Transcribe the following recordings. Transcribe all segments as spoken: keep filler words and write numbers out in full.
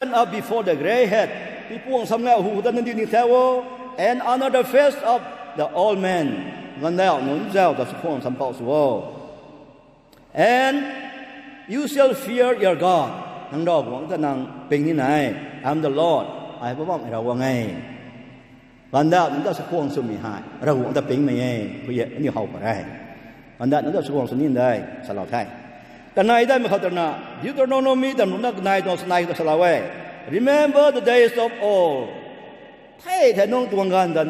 Stand up before the grey head. Pipuang sam ngai hu ta nang diu ni the o. And honor the face of the old man. Ganvdauh nunc zauc ta sakhwang sam khou sw o. And you shall fear your God. Nang Ravguangc ta nang ping ni nai. I am the Lord. Ai Poubauhmei Ravguangc e. Ganvdauh nunc ta sakhwang swmei hei Ravguangc ta pingmei e. Pui e, aniu how pat re. Ganvdauh nunc ta sakhwang sw ni de, salou the. Kanei daihmei khou tana, Deuteronomy tam ruhna kanei tuang sanei khou ta salou e. Remember the days of old. Thei thei nung tuang ganv ta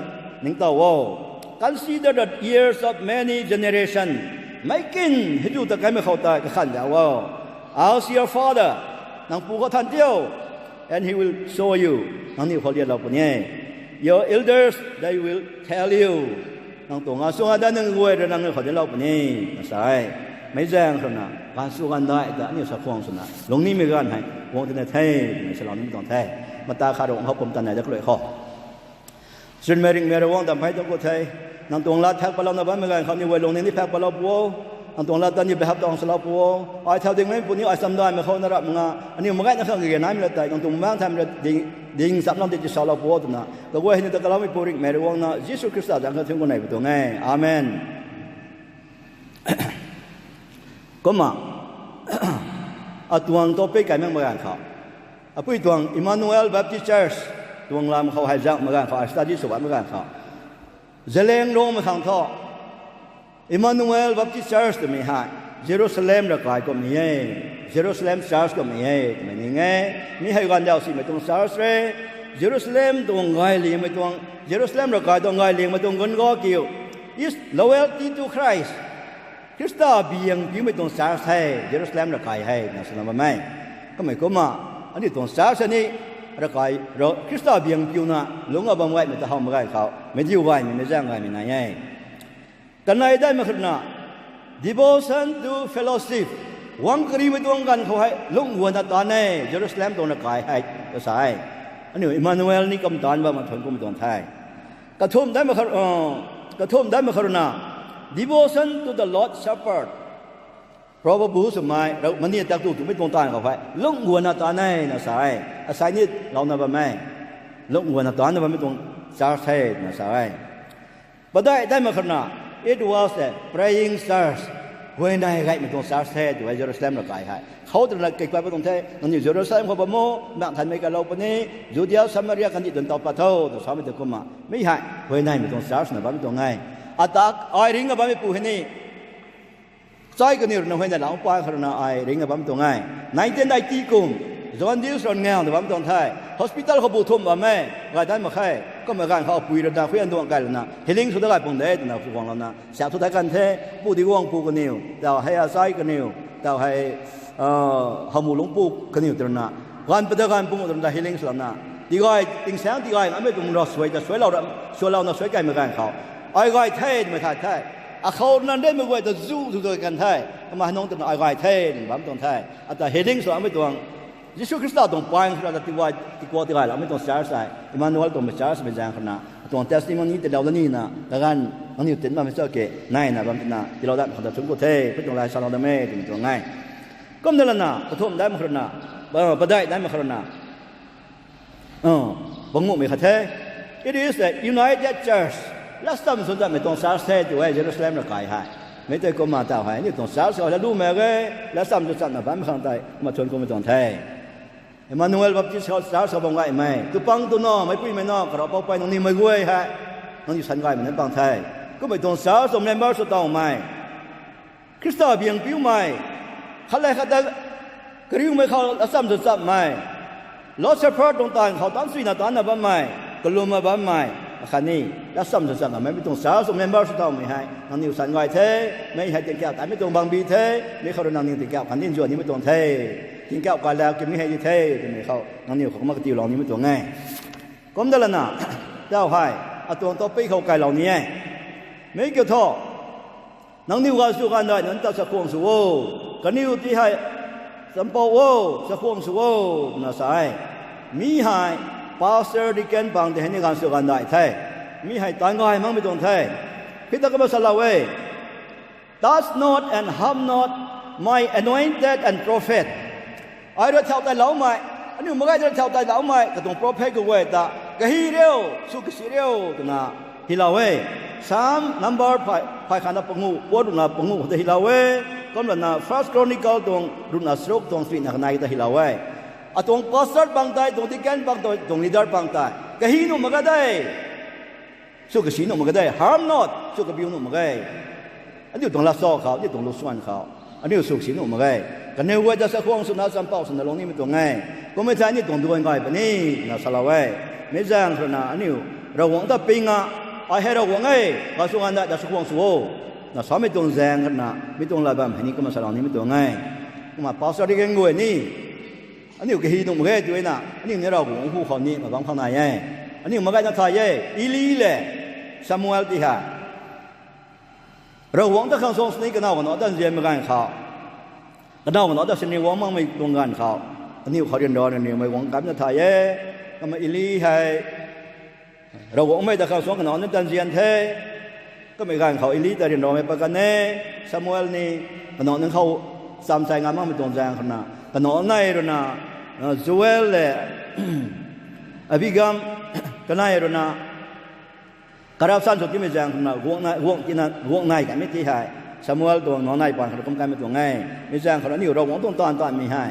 ningtow o. Consider the years of many generation. Meic kin hei zu ta kaimei khou tei kakhan zauc o. Ask your father, nang pu khou than tiu, and he will show you. Nangniw khou lialou puni e. Your elders, they will tell you. Nang tuang gaanv sw gaanv daih nang guay rui nangniw khou dinclou puni, na sa e. Meic zaeng swna gaanv sw gaanv daih ta aniu sakhwang swna lungc nimei ganv hei guang tina the, twmei salou nimei tuang the. Mata khat rui how pum tan nai da kalui khou, sinmei ringhmei Ravguangc ta mphey tuang ku the. Nang tuang lat phak patlouna bammei ganv khou aniu guay lungning ni phak patlou pu o. Nang tuang lat ta aniu behap tuang salou pu o. Ai thau dingmei puni, ai chamdaimei khou na rap nga aniu magaina khang kage naimei la tei nang tuang maengc thaymei ra ding, ding chamlou di ti salou pu o twna kaguay hei ni ta kaloumeipu ringhmei Ravguangc na Jisu Khrista zaeng khou thun ku nei pu tuang e. Amen. Kumna, atuang topic kai makmei ganv khou, apui tuang Emmanuel Baptist Church tuang lam khou hei zangmei ganv khou, study sw bammei ganv khou, Zeliangrongmei khang thu Emmanuel Baptist Church twmei hei Jerusalem ravkai kummei e, Jerusalem Church kummei e twmei ning e. Mi hei ganvdauh simei tuang church re, Jerusalem tuang gaylingmei tuang, Jerusalem ravkai tuang gaylingmei tuang gun ga kiu is loyalty to Christ. Khrista biang piumei tuang church hei Jerusalem ravkai hei na swna bammei. Kamei kumna, aniu tuang church hei ni ravkai, Khrista biang piuna lungc a bam gaymei ta how mak gay khou meidiu gaymei, meic zaeng gaymei nai e. Kanei daihmei khat rui na, devotion to fellowship. Guang kariumei tuang ganv khou hei lungc guangna taanv e, Jerusalem tuang ravkai hei ta sa e. Aniu Emmanuel ni kum taanc bam ma thuanc kummei tuang the. Kathumh daihmei khat, kathumh daihmei khat rui na, devotion to the Lord's Supper. Proba bu swmei, Ravguangc mani tak tu twmei tuang taanv khou hei lungc guangna taanv e na sa e. Asei ni louna bam e. Lungc guangna taancna bammei tuang church the twna sa e. Padeih daihmei khat rui na, it was a praying church. Huayney gaymei tuang church the tw e Jerusalem ravkai hei. Khou twna kei kuay pat tuang the, nangniw Jerusalem khou bam o, maengc thaymei kailou puni, Judia, Samaria kandih twn taw pat tho, tw samei tei kumna. Mi hei huayneymei tuang church na bammei tuang e. Ata ai ringc a bammeipu hei ni, chai kaniw rui na huayney lang pa khat rui na ai ringc a bam tuang e. Nineteen ninety kum, John Dius Rangel ta bam tuang the. Hospital khou bu thumh bam e, gay dat mak khe. Kumna ganv khou apui rui na khuy anduang kai lana healing sw dat gay pung de twna sw guanglouna siak thu dai kan the. Pu di guang pu kaniw, tau hei achai kaniw, tau hei hamu lungcpu kaniw tw rui na, ganv pada ganv pung tw rui na healing swlouna, tigay tingsaeng tigay ngammei tuang ra suai ta suailou ra, suailouna suai kaimei ganv khou, ai gay the twmei thay the. Akhou rui na nremei guay ta zu zu zay kan the. Kumna hei nung twna ai gay the twna bam tuang the. Ata healing swloumei tuang, Jisu Khrista tuang paeng khou rui ta tigay tikuak tigayloumei tuang church hei Emmanuel tuangmei church mei zaeng khou na, atuang testimony tiilou da nina kaganv nangniw tin bammei cha ke naina bam twna tiilou dat khou ta thun ku the, pui tuang lai salou dat e twmei tuang e. Kumna lana kathumh daihmei khat rui na, padeih daihmei khat rui na, panguhmei khat the. It is a united church. Latcham chwn chatmei tuang church the tw e Jerusalem ravkai hei. Mi tei kumna tau hei aniu tuang church khou la lumei e, latcham chwn chatna bammei khang tei kumna thuanc kummei tuang the. Emmanuel Baptist Church khou bam gaymei, tu pang tu na, meipuimei na, karapou pey nangniw mei guay hei nangniw san gaymei nunc pang the. Kummei tuang church tuang member sw tawmei, Khrista biang piumei, khat le khat ta kariumei khou latcham chwn chatmei, Lord's Supper tuang taanv khou taanc suina taancna bammei, kalumna bammei, akhatni latcham chwn chatna mei tuang church tuang member sw tawmei hei nangniw san gay the. Mei hei tingkauh taimei tuang bangbi the. Mi khou rui nangniw tingkauh khatni nzuan nimei tuang the. Tingkauh kaila kimei hei di the twmei khou nangniw khou kumna katiulou nimei tuang e. Kumna lana, tau hei atuang topic khou kailou ni e. Mi kiu thu, nangniw gaanv sw gaanv daih nunc ta chakhwang sw o. Kaniw ti hei champou o, chakhwang sw o, twna sa e. Mi hei pastor, deacon pang tei hei ni gaanv sw gaanv daih the. Mi hei taanc gay makmei tuang the. Phita kumna salou e, Touch not and harm not my anointed and prophet. Ai rui thau tailoumei, Aniu mak gay ta thau tei laumei katuang prophet kaguay ta, kahi riu, sw kasi riu twna hylou e. Psalm number phay, phay khatna panguh, puat ruhna panguh khou ta hylou e. Kumlana First Chronicle tuang ruhna charuk tuang sina kanei ta hylou e. Atuang pastor pang tei, tuang deacon pang tei, tuang leader pang tei kahi nuh mak ge de. Sw kasi nuh mak ge de, harm not, sw kabiu nuh mak ge. Aniu tuang lat sa khou, aniu tuang lu swan khou, aniu sw kasi nuh mak ge. Kaniw guay ta chakhwang swna, champouh swna lung nimei tuang e. Kummei thei aniu tuang duan gay puni, na salou e. Mi zaeng khou rui na aniu Ravguangc ta ping a, ai hei Ravguangc e, kha sw ganv dei ta chakhwang sw o, na samei tuang zaeng khou rui na, mi tuang lat bam hei ni kumna salou nimei tuang e. Kumna pastor deacon guay ni, aniu kahi nuh mak ge twna, aniu ni Ravguangc hu khou ni mak bam khang nai e. Aniu mak gayna thay e, Eli le Samuel ti hei Ravguangc ta khang suang sini kanow kanow ta nzianmei ganv khou, kanow kanow ta sini guang makmei tuang ganv khou, aniu khou ryanra nangniwmei guang kamna thay e. Kumna Eli hei Ravguangc mei ta khang suang kanow ni ta nzian the. Kummei ganv khou Eli ta ryanramei pat kan e. Samuel ni kanow nunc khou chamchai ngam makmei tuang zaeng khou na, kanow nei rui na, Joel le Abigail kanei rui na corruption sw timei zaeng khou na, guang nai, guang tina, guang nai kanmei ti hei Samuel tuang nac nai paan khou kum kanmei tuang e. Mi zaeng khou na aniu Ravguangc tuang taanv taanmei hei,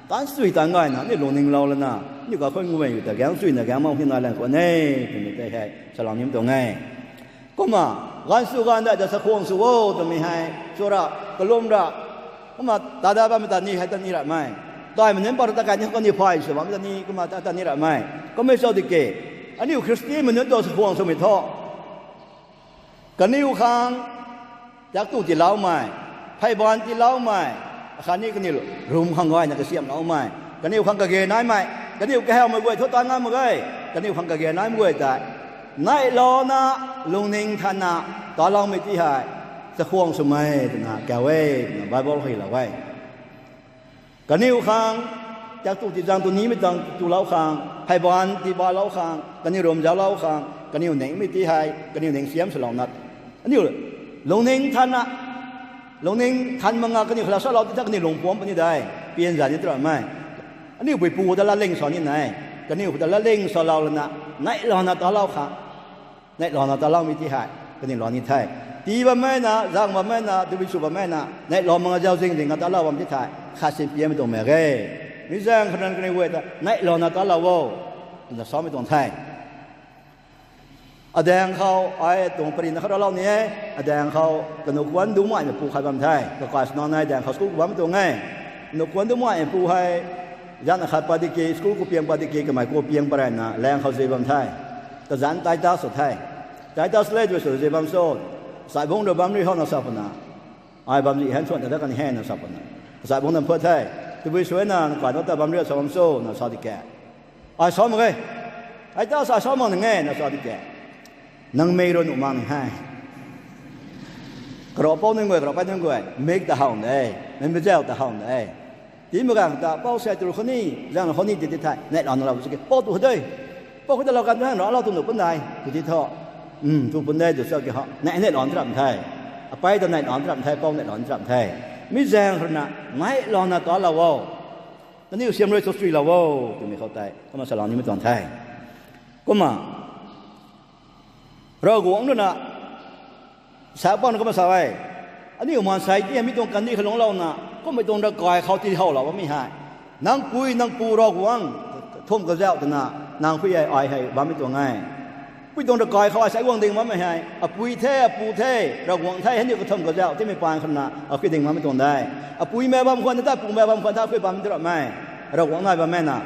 taanv sui taanv gayna aniu lungninglou lana, aniu kakhun guay ta gaeng suina gaeng mak ti nai lan khwan e, twmei tei hei salou nimei tuang e. Kumna, ganv sw ganv dei ta chakhwang sw o twmei hei, chura, kalum ra, kumna tada bammei ta ni hei ta ni ramei, taimei nunc pat ta kai ni kaniw phay sw bammei ta ni kumna ta ta ni ramei. Kummei chau di ke, aniu Khristianmei nunc tuang chakhwang swmei thu, kaniw khang tiaktu tiiloumei, pheyban tiiloumei, akhatni kaniw rum khang gayna kasiamhloumei, kaniw khang kage naimei, kaniw kahawmei guay thu ta ngam mak ge, kaniw khang kage naimei guay tei neihlouna, lungning thanna taloumei ti hei chakhwang swmei twna kau e, twna Bible hei lou e. Kaniw khang tiaktu tiizang tu nimei tang tulou khang, pheyban tiibalou khang, kaniw rum zauclou khang, kaniw ningmei ti hei kaniw ning siam swlouna, aniu lungning thanna, lungning than mak nga kaniw khala salou ti tha kaniw lungpuam puni de, pianza ni twramei, aniu puipu ta latling sa ni nai, kaniw ta latling salou lana, neihlouna talou khang, neihlouna taloumei ti hei kaniw lou ni the. Tii bammei na, zang bammei na, tabui sw bammei na, neihlou mak nga zauc zing ding nga talou bam ti thei khat sin piamei tuang mak ge. Mi zaeng khou na kaniw guay ta neihlouna talou o, twna samei tuang the. Adaeng khou ai tuang parina khou raclou ni e. Adaeng khou kanu kuan dumaimei pu khat bam the, kakai swna nai daeng khou school ku bammei tuang e. Kanu kuan dumaimei pu hei, zan akhat pat di ki, school ku piang pat di ki, kamei ku piang pat rayna laeng khou zi bam the. Kazanc Titus sw the. Titus le twmei sw zi bam cho, saibungc rui bam ri howna sa pwna, ai bam zi han thuan ta dat kan hena sa pwna, saibungc nam phat the. Tabui swna nang kai na ta bam ri sa bam cho na sa di ke, ai sa mak ge. Titus, ai sa mak nang e na sa di ke, nang mei rui nuh mak ni he. Karapou nunc guay, karapei nunc guay mik ta how de, mei mei zau ta how de. Tii mak ganv ta pou sei tu khou ni, zang khou ni ti ti thei, neihlouna lou sw ki, pou tu khou de, pou khou ta lou kan tu hang raclou tu nuh pun de tw ti thu, tu pun de tw sa ki ho, neih, neihlouna tram the. Apei ta neihlouna tram the, pou neihlouna tram the. Mi zaeng khou rui na, neihlouna talou o, kaniw siam rui sw suilou o, twmei khou tei kumna salou nimei tuang the. Kumna Ravguangc rui na sa pan kumna sa e, aniu maansei ti hei mi tuang kandih khou lungclouna, kummei tuang ravkai khou tihowlou bammei hei, nang pui nang pu Ravguangc kathumh kazauh twna, nang pui hei ai hei bammei tuang e. Pui tuang ravkai khou ai sai guang ding bammei hei, apui the, apu the, Ravguangc the, hei aniu kathumh kazauh timei paan khou na akhui ding bammei tuang de. Apui mei bam khwan ta, pu mei bam khwan ta, akhui bammei tu ramei, Ravguangc nai bammei na.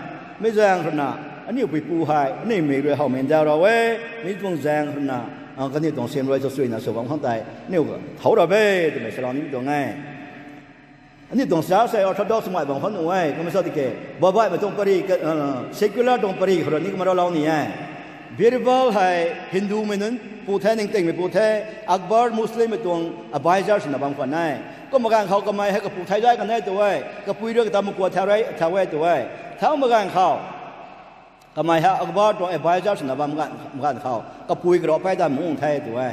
Mi zaeng khou na, aniu puipu hei aniu mik rui howmei ndau rau e. Mi tuang zaeng khou na, kaniw tuang siam rui sw suina sw bam khang tei aniu thau ra e, twmei salou nimei tuang e. Aniu tuang church hei Orthodox mai bam khou nuh e, kumna sa di ke, babaihmei tuang pary, secular tuang pary khou rui ni kumna raclou ni e. Birbal hei Hindumei nunc pu the, ningtingmei pu the, Akbar Muslimmei tuang advisor swna bam khwan e. Kumna ganv khou kamei hei kapu thei zay kan e tu e, kapui rui kata makuat thau e tu e. Thau mak ganv khou kamei hei Akbar tuang advisor swna bam ganv khou kapui karapei ta mung the tu e.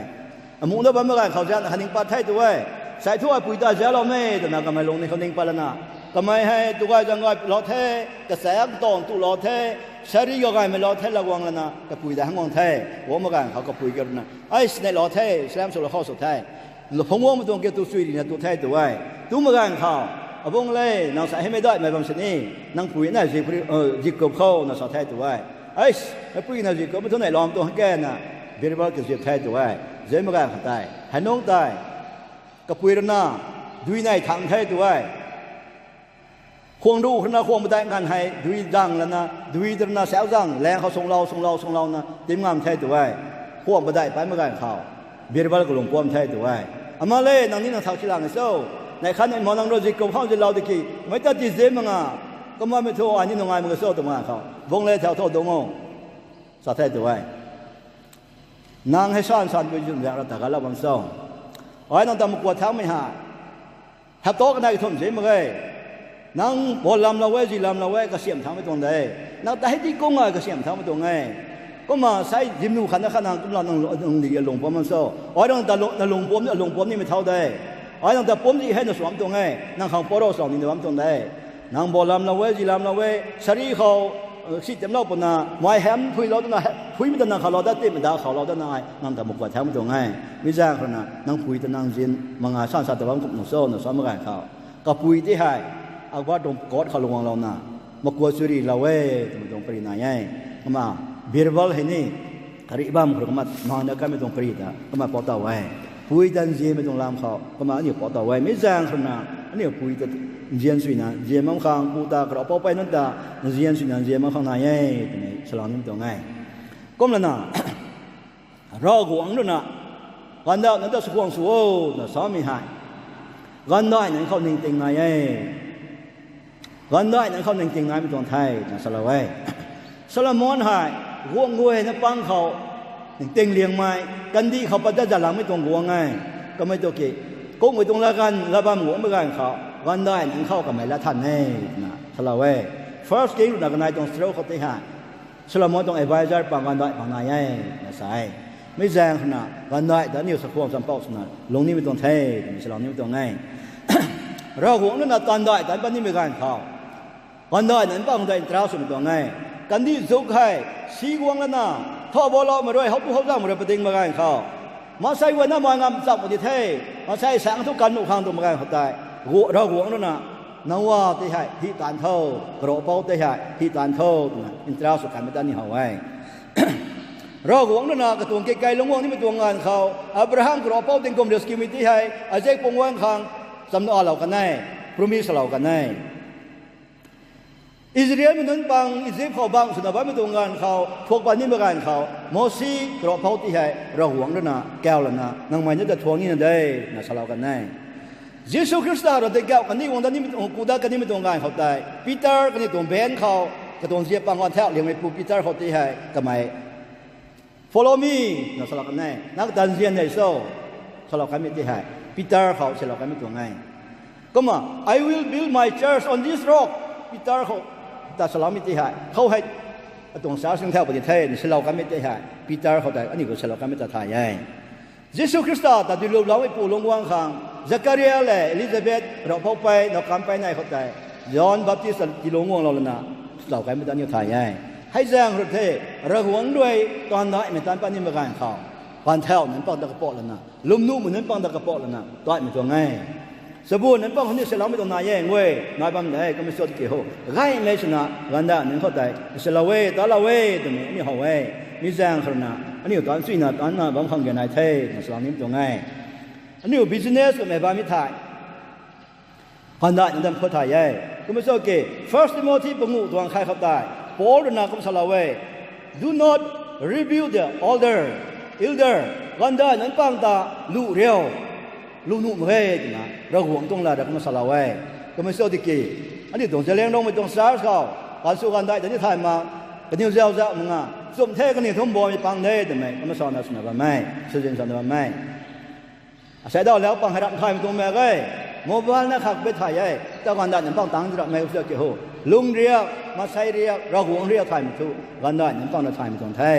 Amung na bam ganv khou zan kha ning pat the tu e. Sai thu ai pui ta zaloumei twna kamei lungning khou ning pat lana, Kamei hei tu gay zang gay lou the, kachaeng tang tu lou the, sari gay gaymei lou the, laguang lana kapui dei hang guang the, guang mak ganv khou kapui ki rui na, ai, sinei lou the, salam sw lou khou sw the. Phungc guangmei tuang kiu tu chui rina tu the tu e. Tu mak ganv khou, abung le, nang sa hei mei daihmei bam sini, nang pui na zi, zi kup khou na sa the tu e. Ai, meic pui na zi kup mei thu nei lou tu hang ke na, Bible kazip the tu e. Zip mak ganv khou tei, hei nungc tei, kapui rui na, dui nei thang the tu e. Khwang ruh rui na khwang padeih nganv hei dui zang lana, dui rui na sau zang, laeng khou sunglou, sunglou, sunglouna tim ngam the tu e. Khwang padeih pai mak ganv khou, Bible kalung puam the tu e. Ama le, nang ni nang thau si lang cho. Neih khat neih ma nang rui zi kup khou zilou di ki, mei ta ti zip mak nga, kumna mei thu ai ni nungai mak cho tw mak ganv khou, bung le thau tho dungc o, sa the tu e. Nang hei san san pui zun zaeng ra ta galou bam cho. Ai nang ta makuat thaumei hei, hap tu kanei kathumh zip mak ge. Nang bou lamlou e, zi lamlou e, kasiamh thaumei tuang de. Nang ta hei ti kung a kasiamh thaumei tuang e. Kumna sai zimnu khat na khat nang kumna nang lu-, nang di alung puam bam cho. Ai nang ta lu-, na lung puam, alung puam nimei thau de. Ai nang ta puam di hei na suam tuang e. Nang khang poro suam ni na bam tuang de. Nang bou lamlou e, zi lamlou e, sari khou, si tiamlou puna, mei hem phuilou dana, phuimei ta nang khou lou da, timei da khou lou dana ai nang ta makuat thaumei tuang e. Mi zaeng khou rui na, nang pui ta nang zin, manga san sa ta bam kumh nu cho, na sa mak ganv khou, kapui tei hei, akbar tuang kot khou lung guanglouna, makuat chui rilou e, twmei tuang pary nai e. Kumna, Bible hei ni, karih bam khou rui kumna, mana kanmei tuang pary ta, kumna pou taw e. Pui ta nzianmei tuang lam khou, kumna aniu pou taw e. Mi zaeng khou rui na, aniu pui ta nzian suina, nzian bam khang, pu ta, karav pou pey nunc ta, nzian suina, nzian bam khang nai e, twmei salou nimei tuang e. Kumlana, Ravguangc rui na, gaanvdaih nunc ta sakhwang sw o, na samei hei, gaanvdaih nunc khou ningting nai e. Gaanvdaih nunc khou ningting naimei tuang the, na salou e. Solomon hei, guangc guayna pang khou, ningting liangmei, kandih khou pat dat zat langmei tuang guangc e. Kamei tu ki, kumhmei tuang latganv, latbam guangmei ganv khou, gaanvdaih nunc khou kamei lat than e, na salou e. First King rui na kanei tuang charuk khou tei hei, Solomon tuang advisor pang gaanvdaih pang nai e, na sa e. Mi zaeng khou na gaanvdaih ta aniu sakhwang champouh swna lung nimei tuang the, twmei salou nimei tuang e. Ravguangc rui na gaanvdaih ta pat nimei ganv khou, gaanvdaih nunc pang ta interest swmei tuang e. Kandih zuk hei, si guang lana, thau baloumei rui, how tu how zangmei rui padingmei ganv khou, maansei guayna mai ngam cham mak di the, maansei saeng thu kan nuh khang twmei ganv khou tei, gu-, Ravguangc rui na, Noa tei hei hih taanv tho, karav pou tei hei hih taanv tho, twna interest sw kanmei ta ni how e. Ravguangc rui na katuang kikei lungc guang nimei tuang ganv khou, Abraham karav pou tingkum riu skimei tei hei, Isak pung guang khang, chamna alou kan e, promise lou kan e. Israelmei nunc pang Izip khou bangc swna bammei tuang ganv khou, thuak pat nimei ganv khou, Mosi karav pou tei hei Ravguangc rui na kau lana, nangmei ni ta thuak nina de, na salou kan e. Jisu Khrista rui dikauh kani guang dat nimei tuang, ku dat kanimei tuang ganv khou tei, Peter kaniw tuang ben khou, katuang ziap pang ganv thau liangmeipu Peter khou tei hei, kamei, Follow me, na salou kan e. Nang ta nzian nei cho, salou kanmei tei hei, Peter khou salou kanmei tuang e. Kumna, I will build my church on this rock. Peter khou ta saloumei tei hei, khou hei, atuang church nang thau puni the, na salou kanmei tei hei, Peter khou tei aniu khou salou kanmei ta thay e. Jisu Khrista ta duiluloumeipu lungc guang khang, Zakaria le Elizabeth, Ravpoupei, Naukampei nai khou tei, John Baptist ta tiilungc guanglou lana, salou kanmei ta aniu thay e. Hei zaeng rui the, Ravguangc rui, taanv daihmei taanv pat nimei ganv khou, gaanvthau nunc pang ta kapou lana, lwmnuhmei nunc pang ta kapou lana, taimei tuang e. Chabuan nunc pang khou ni saloumei tuang nai e, nguay, nai bam de, kumna sw tiki ho. Gaymei swna, gaanvdaih nunc khou tei, salou e, talou e, twmei aniu how e. Mi zaeng khou rui na, aniu taanv suina, taanvna bam khang ge nai the, na salou nimei tuang e. Aniu business kummei bammei thei, gaanvdaih nunc dam khou thay e. Kumna sw ki, First Timothy panguh tuang khat khou tei, Paul rui na kum salou e. Do not rebuke the elder, elder. Gaanvdaih nunc pang ta lu riu, lu nuh mak ge, twna Ravguangc tuang lat rui kumna salou e. Kumna sw tiki, aniu tuang Zeliangrongmei tuang church khou, gaanvsw gaanvdaih ta ni thay mak, kaniw zauc zauc mak nga, chum the kaniw thum bammei pang de, twmei kumna sana swna bam e, swzin sana bam e. Asei daw lau pang hei rap thaymei tuang mak ge, mobile na khat be thay e, ta gaanvdaih nunc pang tang rap mei sw ki ho. Lung riak, maansei riak, Ravguangc riak thaymei thu, gaanvdaih nunc pang na thaymei tuang the.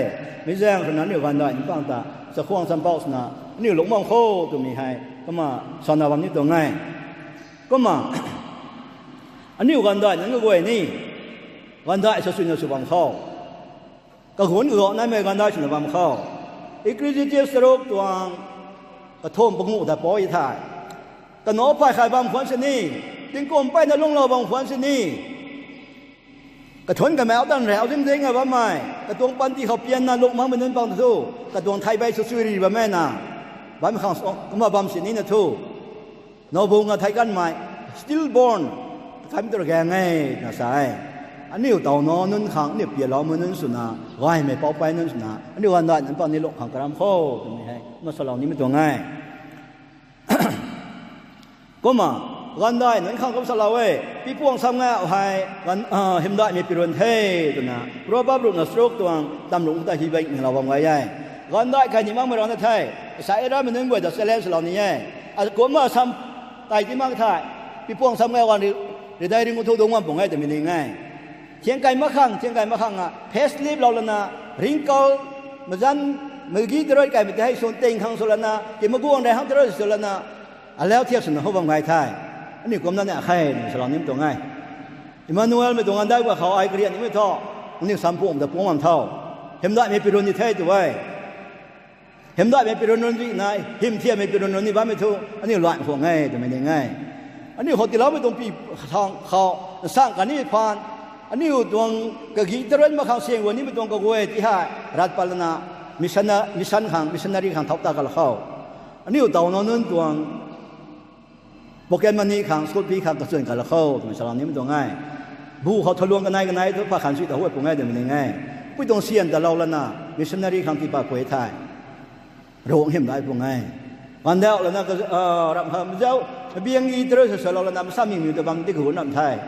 Mi zaeng khou na aniu gaanvdaih nunc pang ta, chakhwang champouh swna, aniu lungc bam kho twmei hei, kumna sana bam ni tuang e. Kumna, Aniu gaanvdaih nunc kaguay ni, gaanvdaih sa suina sw bam khou, kagunc kagau naimei gaanvdaih swna bam khou, Ecclesiastes charuk tuang kathumh panguh ta pui the. Kanac phay khat bam khwan sini, tingkum peyna lungclou bam khwan sini, kathunc kamauh tan rau zing zing a bammei, katuang panty khou pianna lung makmei nunc pang thu, katuang thei bei sw sui ri bammei na, bam khang kumna bam sini na thu, nowbung a thei kanmei, stillborn, kaimei tu ragaeng e na sa e. Aniu taw nac nunc khang, aniu pialoumei nunc swna, gaymei poupey nunc swna, aniu gaanvdaih nunc pang ni lung khang karam kho, twmei hei kumna salou nimei tuang e. Kumna, gaanvdaih nunc khang kum salou e, pipuang sam ngau hei, hymdaihmei pirun the, twna Proverb ruhna charuk tuang tamlung ta hi bak nilou bam gay e. Gaanvdaih kai ni makmei rana the, sa e ramei nunc guay ta challenge lou ni e. Kumna sam tei ti mak the, pipuang sam ngau ganv ridai ring u thu dungc bam pung e twmei ning e. Thiang kai mak khang, thiang kai mak khang a, payslip lou lana, ringkau, mazan, magi tarui kaimei tei hei swn ting khang sw lana, ti maguang rei hang tarui sw lana, alau thiak swna how bam gay the. Aniu kumna ni akhe, salou nimei tuang e. Emmanuelmei tuang gaanvdaih guay khou ai karian nimei thu, aniu sam pum ta pung bam tho. Hymdaihmei pirun ni the tu e. Hymdaihmei pirun run rina, hymthiammei pirun run ni bammei thu, aniu luan khwang e twmei ning e. Aniu khou tiiloumei tuang pi khang khou, nsang kani phaan, aniu tuang kagi tarun mak khang siang guan nimei tuang kaguay ti hei rat pat lana, mission, mission khang, missionary khang thau ta kalou khou, aniu taw nac nunc tuang pocket money khang, school fee khang kachun kalou khou twmei salou nimei tuang e. Bu khou thaluang kanei kanei thu pa khan sui ta huay pung e twmei ning e. Pui tuang sian ta lou lana, missionary khang tiipat khuay the. Ravguangc hymdaih pung e. Gaanvdaih lana, ramh kham zau, biang i tarui sa salou lana, masamingmiu ta bam di kagunc ramh the.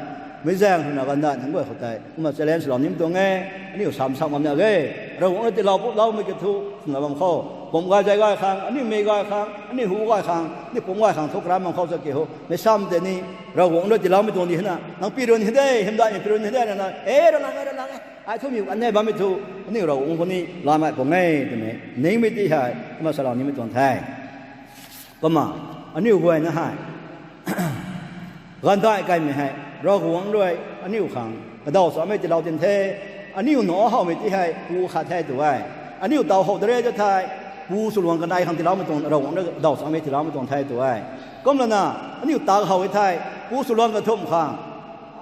Meic zaeng rui na gaanvdaih nunc guay khou tei kumna challenge lou nimei tuang e. Aniu sam sam bam na ge. Ravguangc rui tiilou putloumei kiu thu, twna bam khou, pum gay zay gay khang, aniu mei gay khang, aniu hu gay khang, aniu pum gay khang thu karam bam khou sa ki ho. Meic sam tei ni, Ravguangc rui tiiloumei tuang di hina, nang pirun hi de, hymdaihmei pirun hi de, na na, e, rana e, rana e, ai thu miu kan e bammei thu, aniu Ravguangc khou ni lamei pung e twmei ningmei ti hei kumna salou nimei tuang the. Kumna, aniu guayna hei, gaanvdaih kaimei hei, Ravguangc rui aniu khang kadaw chamei tiilou tin the. Aniu nac howmei ti hei pu khat the tu e. Aniu taw how dare ta thei, pu swluang kanei khang tiiloumei tuang, Ravguangc rui kadaw chamei tiiloumei tuang the tu e. Kumlana, aniu tak how e thei, pu swluang kathumh khang,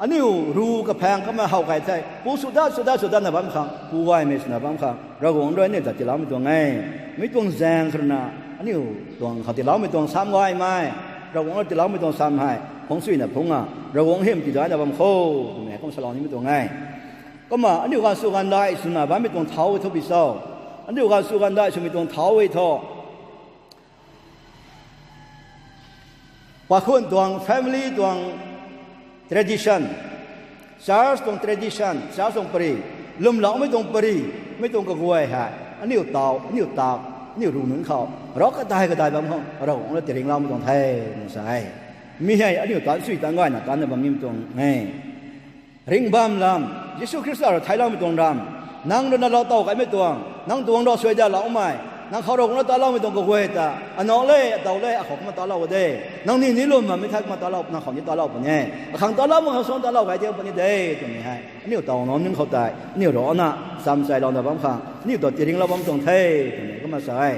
aniu ru kaphaeng kamei how kai thei, pu sw dat, sw dat, sw datna bam khang, pu gaymei swna bam khang, Ravguangc rui aniu ta tiiloumei tuang e. Mi tuang zaeng kharuna, aniu tuang khou tiiloumei tuang sam gaymei, Ravguangc rui tiiloumei tuang sam hei phungc suina phungc a, Ravguangc hym tidaina bam kho, twmei kum salou nimei tuang e. Kumna aniu ganv sw gaanvdaih swna bammei tuang thau e thu pi cho? Aniu ganv sw gaanvdaih swmei tuang thau e thu, pakhun tuang, family tuang tradition, church tuang tradition, church tuang pary, lwmloumei tuang pary, mei tuang kaguay hei, aniu taw, aniu tak, aniu ru nunc khou, rau kadai kadai bam khou, Ravguangc rui tiringloumei tuang the, na sa e. Mi hei aniu taanc sui taanc gayna taanna bam nimei tuang e. Ringh bam lam, Jisu Khrista rui theicloumei tuang ram, nang rui na lou tow kaimei tuang, nang tuang rui suai daloumei, nang khou Ravguangc rui taloumei tuang kaguay ta, anac le, adaw le, akhou kumna talou de. Nang ni ni lwm bammei thei kumna talou, nang khou ni talou puni e. Akhang talou, akhang suan talou kai diang puni de, twmei hei aniu taw nac nunc khou tei aniu rui na cham chailouna bam khang aniu ta tiringlou bam tuang the, twmei kumna sa e.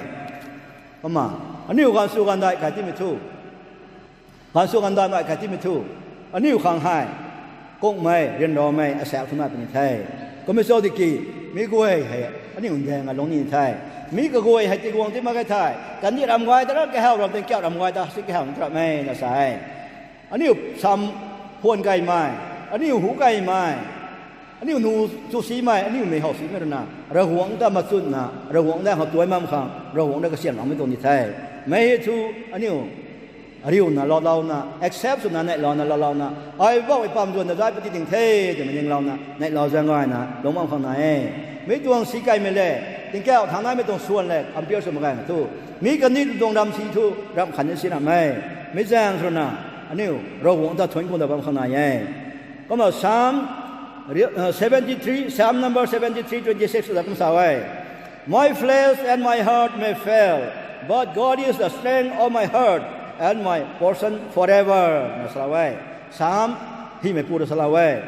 Kumna, aniu ganv sw gaanvdaih kai timei thu, ganv sw gaanvdaih mei kai timei thu, aniu khang hei kungmei, ryanramei asaekc thumei puni the. Kumna cho tiki, mi guay hei aniu ndaeng a lungc ni the. Mi kaguay hei tiguang ti mak ge thei, kandih ram guay ta ra kahaw ram, tingkauh ram guay ta si kahaw ni ramei na sa e. Aniu sam huan kaimei, aniu hu kaimei, aniu nu chu simei, aniu mei how simei rui na, Ravguangc ta machunna, Ravguangc ta khou tuai bam khang, Ravguangc rui kasiamhloumei tuang ni the. Mi hei thu, aniu ariuna loulouna, accept swna neihlouna loulouna, ai bauh ai pam zuanna zai pati ding the, twmei ninglouna neihlou zaeng gayna lungc bam khang nai e. Mi tuang si kaimei le, tingkauh thangc naimei tuang swan le compare sw mak gaymei thu, mi kandih tuang ram si thu ramh khat ni si ramh e. Mi zaeng rui na, aniu Ravguangc ta thuanc khang da bam khang nai e. Kumna Psalm, uh, seventy-three, Psalm number seventy-three, twenty-six ta kum sa e. My flesh and my heart may fail, but God is the strength of my heart and my portion forever. Na sa e. Psalm Hymeipu rui salou e.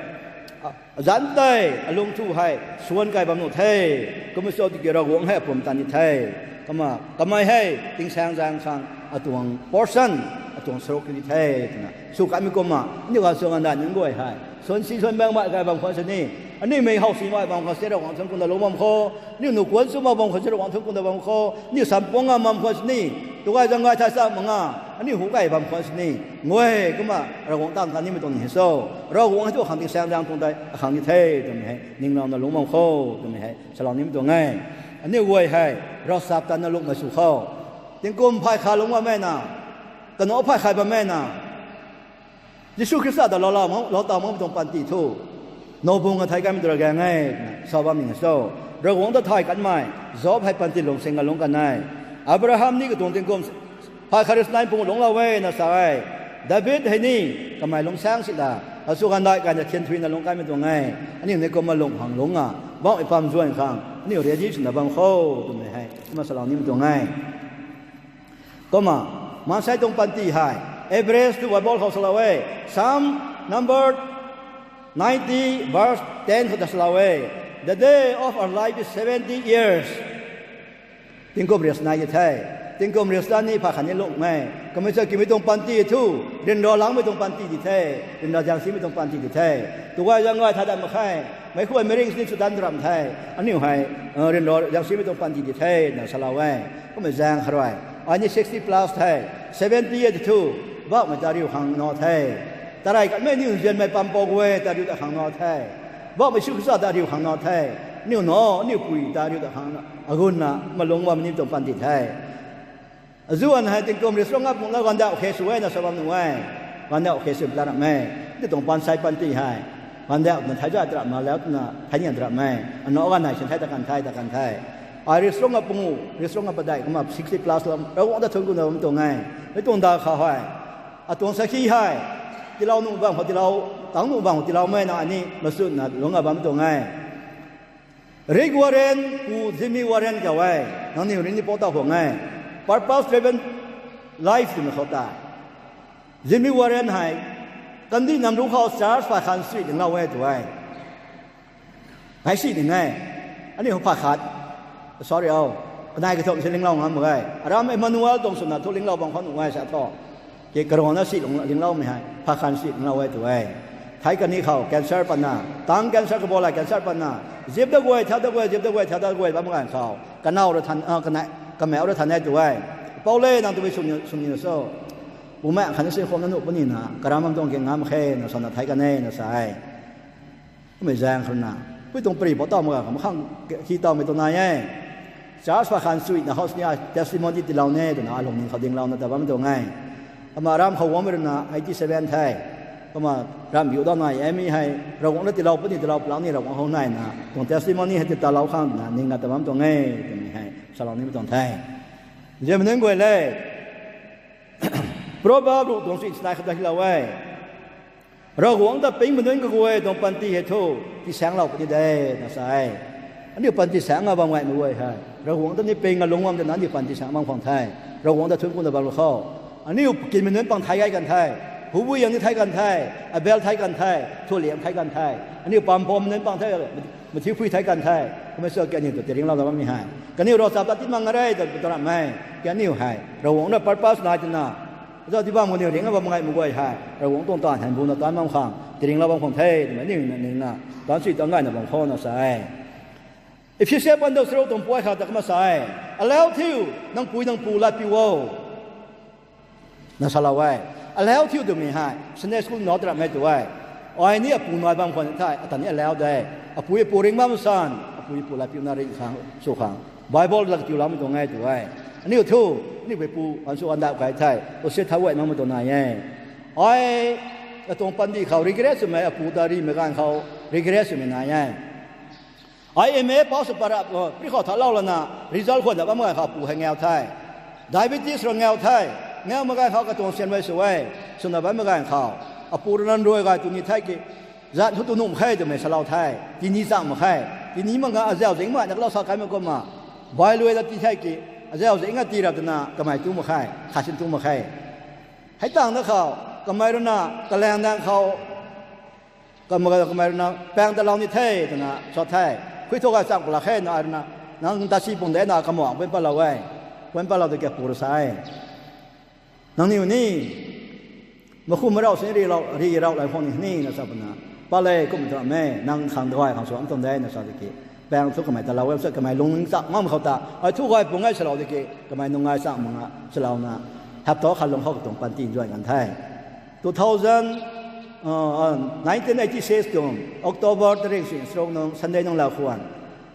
A, zanc tei alung thu hei suan kai bam nuh the. Kumna sw tiki Ravguangc hei apum tan ni the. Kumna kamei hei tingsaeng zaeng khang atuang portion, atuang saruk ni the twna sw kanmei kumna, aniu ganv sw ganv dai nunc guay hei suan si suan bang mai kai bam khwan sini, aniu mei how si mai bam khwan sini Ravguangc thuanc kumna lung bam kho. Aniu nuh kuan sw mai bam khwan sini Ravguangc thuanc kumna bam kho. Aniu sam puang ngam bam khwan sini, tu gay zang gay thay sa mak nga, aniu hu kai bam khwan sini, nguay kumna Ravguangc tang ta nimei tuang ni hei so, Ravguangc hei thu akhang tingsaeng zaeng tuang tei akhang ni the twmei hei ninglouna lungc bam kho twmei hei salou nimei tuang e. Aniu guay hei ravchap tatna lungmei sw kho. Tingkum phay khat lungc bammei na, kanac phay khat bammei na, Jisu Khrista ta lou, lou taw makmei tuang panty thu, now bung a thei kanmei tu ra gang e, sa bam ni so, Ravguangc ta thay kanmei, Job hei panty lung sing a lungc kan e. Abraham ni katuang tingkum phay khat rui sanei pung lungclou e na sa e. David hei ni kamei lungsaeng sina, asu gandai gayna thian thuina lungc kanmei tuang e. Aniu ni kumna lungc khang lungc a, bauh ipam zuan khang aniu ready swna bam kho twmei hei kumna salou nimei tuang e. Kumna maansei tuang panty hei average tu Bible khou salou e. Psalm number ninety verse ten khou ta salou e. The day of our life is seventy years. Tingkum rias nai di the. Tingkum rias ta ni phay khat ni lungc e. Kamei cha kimei tuang panty thu, ryanra langmei tuang panty di the, ryanra zaengsimei tuang panty di the. Tu gay zang gay thay dat mak khe. Meic khuay meic ring sini sw tan ram the. Aniu hei, uh, ryanra zaengsimei tuang panty di the na salou e. Kummei zaeng kha rui, ai ni sixty plus the, seventy e ti thu, bauhmei ta riu khang na the. Tarey kanmei aniu nzianmei pampou guay ta riu ta khang na the. Bauhmei Jisu Khrista ta riu khang na the. Aniu na, aniu pui ta riu ta khang na, agunna malung bam ni tuang panty the. Azuan hei tingkum rias rong a pung la gandauh khe sw e na sa bam nuh e. Gandauh khe sw ta ram e. Ti tuang pansei panty hei, gandauh twna thei zay ta ram na, lau twna thei nian ta ram e. Ano ganv hei sin thei ta kan the, ta kan the. Ai rias rong a pung u, rias rong a padeih kumna sixty plus lam Ravguangc ta thuanc kumna bam tuang e. Mei tuang da kha hei, atuang sakhi hei, tiilou nuh bam khou tiilou, tang nuh bam khou tiiloumei na ani masutna lungc a bam tuang e. Rick Warren pu Jimmy Warren kau e. Nangniw ri ni pou ta huang e. Purpose driven life twmei khou ta, Jimmy Warren hei kandih nam ruc khou church phay khat sui linglou e tu e. Ngai si ning e. Aniu phay khat, sorry o, kanei kathumh si linglou ngam mak ge. Aram Emmanuel tuang swna thu linglou bam khou nuh e sa thu, ki karana si lung, lingloumei hei phay khat si linglou e tu e. Thei kani khou cancer patna, tang cancer, kabou la cancer patna, zip da guay, thau da guay, zip da guay, thau da guay bam ganv khou, kanow ra than, a, kanei, kamei ra than e tu e. Pou le nang twmei sw ni, sw ni na so, bumei khatni si khou na nuh punina karam bam tuang ke ngam khe na sana thei kan e na sa e. Kummei zaeng kha rui na, pui tuang pari pou taw mak ga, khang khi tawmei tuang nai e. Church phay khat suina house ni a testimony tiilou ne twna alungning khou dinglouna ta bam tuang e. Kumna ram khou guangmei rui na eighty seven the. Kumna ram biu daw nai e mi hei, Ravguangc na tiilou puni tiilou palang ni Ravguangc khou naina tuang testimony hei ti talou khang twna ningna ta bam tuang e, twmei hei salou nimei tuang the. Ziamei nunc guay le, Proverb ruh tuang sui sinai khat ta hilou e. Ravguangc ta pingmei nunc kaguay tuang panty hei thu, tisaenglou puni de, na sa e. Aniu panty saeng a bam gaymei guay hei, Ravguangc ta ni ping a lungc bam dana aniu panty saeng bam khwang the. Ravguangc ta thuanc kumna bam khou, aniu kinmei nunc pang thei gay kan the, hubui yang ni thei kan the, abel thei kan the, thuliang thei kan the, aniu pampam nunc pang the, mathiu phui thei kan the, kummei sw ki aniu ta tiringlouna bammei hei, kaniw ravchap ta tit mang a re ta, ta ram e. Ki aniu hei Ravguangc na purpose nai twna, zau ti bam kaniw ring a bam gaymei guay hei Ravguangc tuang taanv hei buna taanc bam khang tiringlou bam khwang the twmei aniu na ningna taancsi ta ngayna bam khou na sa e. Ephesia pandan charuk tuang puay khat ta kumna sa e. Alau thiu, nang pui nang pu lat piu o, na salou e. Alau thiu twmei hei Sunday school na ta ram e tu e. Ai ni apu nai bam khwan the, ata ni alau de. Apui apu ring bam san, apui apu lat piuna ring khang sw khang Bible lak tiiloumei tuang e tu e. Aniu thu, aniu pui pu ansu andauh kai the, usi thau guay makmei tuang nai e. Ai, atuang panty khou regret swmei, apu ta rimei ganv khou regret swmei nai e. Ai M A pass sw pat rap, pri khou thalou lana result khwan da bammei ganv khou apu hei ngau the. Diabetes rui ngau the. Ngaumei ganv khou katuang sianmei sw e. Swna bammei ganv khou, apu rui nang rui gay tu ni the ki, zan thu tu nuh mak khe twmei salou the. Tini chang mak khe. Tini mak nga azau zing mak na kalou sa kaimei kumna, bai luai da ti the ki, azau zing a ti rap twna kamei tu mak khe, khasin tu mak khe. Hei tangv na khou, kamei rui na kalaeng daeng khou Kamei kamei rui na, paeng ta lou ni the, twna sa the. Khui thu gay chang pwla khe na, ai rui na, nang ta si pung de na, kamuang puan patlou e. Puan patlou tiki apu rui sa e, nangniw ni, makhum marau sini ri rau, ri rau lai khang ni ni, na sa pwna. Pat le, kum tram e, nang khang dawai khang suam tuang de, na sa tiki. Paeng thu kamei ta lou e, sa kamei lungning chak ngam khou ta. Ai thu gay pung e salou tiki, kamei nung gay chak manga, salouna. Hap thu khat lung khou katuang panty enjoy kan the. Two thousand, uh, uh, nineteen eighty-six tuang October tarik sui srok nung Sunday nung lau khwan.